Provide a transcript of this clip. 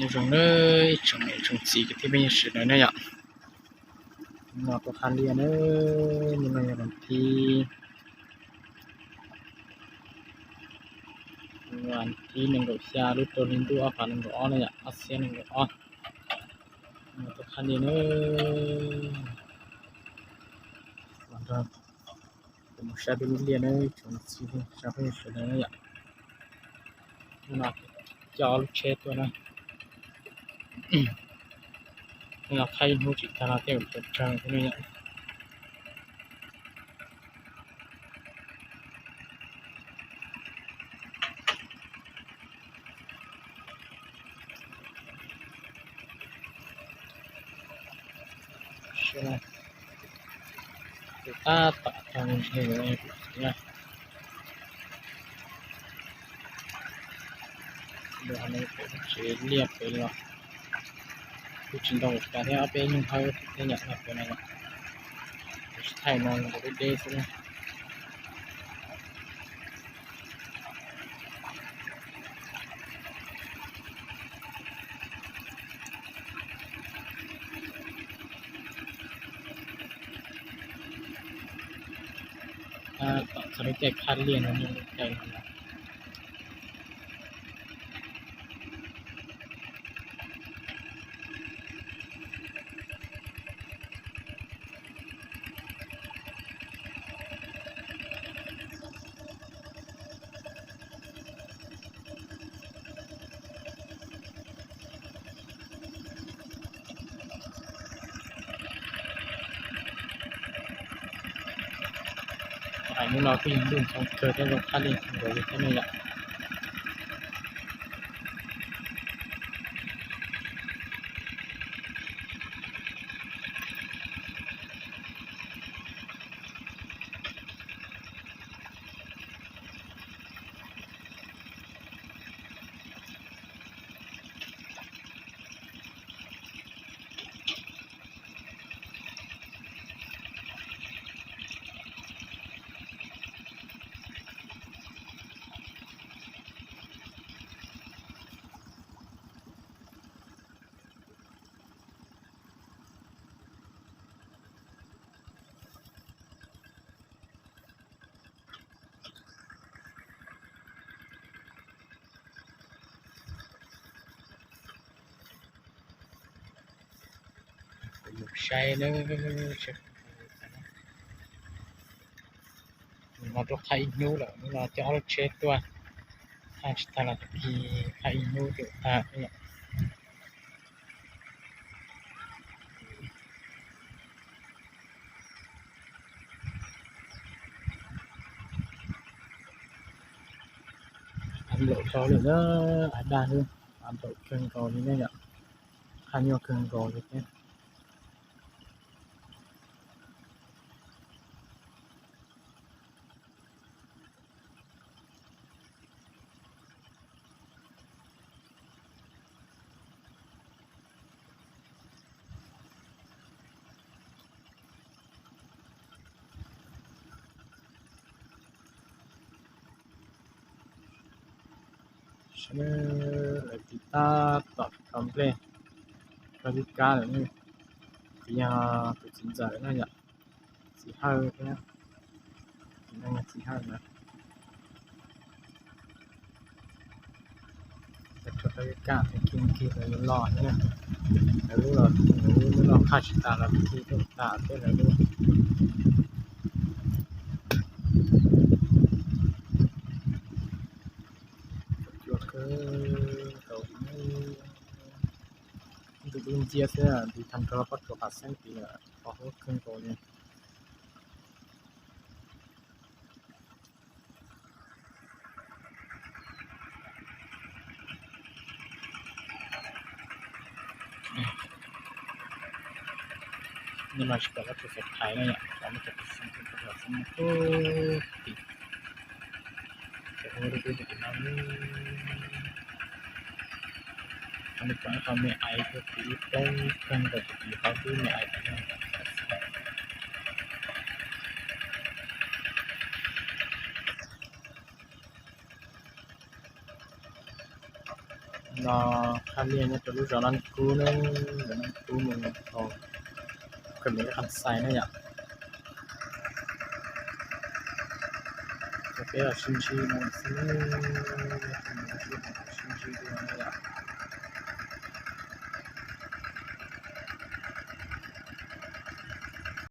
Nyob zoo nawb ib tsoom niam tsoom txiv kwv tij phooj ywg sawv daws na yom. Hnub no tuaj qhab liaj nawb, hnub no yog vas thib, vas thib nees nkaum xya lub rau hli ntuj ob phav nees nkaum ob na yom, ob txhiab nees nkaum ob. Hnub no tuaj qhab liaj nawb, los nrog kuv mus saib peb lub liaj nawb ib tsoom niam txiv kwv tij phooj ywg sawv daws na yom. Hnub no coj ob lub tsheb tuaj na. Hnub no qhab ib hnub tsis tag no tej zaum tsawg tsawg thiab na yom. Tus tab tom tag nrho na, tus txiv na. Tus no pem tsev liaj pem los kuj tsis ntau cas thiab, ob peb nyuag hawb thiab yom, no pem no yom. Kuv tsis thaij no, kuv deb deb xwb na. Tab tom txog lub caij qhab liaj no, lub caij no. Hais hnub no kuj yog ntuj ntxhov kawg thiab, zoo qhab liaj nkaus li thiab ne yom. Mus saib nawb, mus no tuaj qhab ib hnub lawm, hnub no coj ob lub tsheb tuaj, qhab tsis tag los tag kis qhab ib hnub twb tag. Av nplaum tau lawm na, av dag xwb, av nplaum kawg nkaus li ne yom, qhab nyuaj kawg nkaus li thiab. Lawv tiv tab tom kho nplej, kho lub kab lawm ne. Tiv yog tus txiv ntxawm na yom, txiv Hawj thiab, tus no yog txiv Hawj na. Lawv rho tau ib kaj thiab, kiag kiag lawv yuav los thiab na. Lawv lub los, lawv lub los qhaj tsis tas los kiag tuaj tas thiab lawv lub. Cua kawg nkaus, tus dub nciab xwb, tus tag nrho pob tsuas qas xeeb tid lawm, qhov huab kawg nkaus li. Hnub no tsis pom pob tsuas xav thaiv na yom, pom pob tsuas xav xeeb, pob tsuas xav xeeb tub tim. Ces ua rau peb tim no, qhov no pom qhov me ais, peb tim ib poob kawg nkaus, tim qhov twb me ais tim no. No, Khaj Liaj nyob rau lub zos Naj Kub ne, zos Naj Kub mus tau km lub qhov xais na yom. Ces peb los sib ntsib no xwb, sib ntsib dua na yom.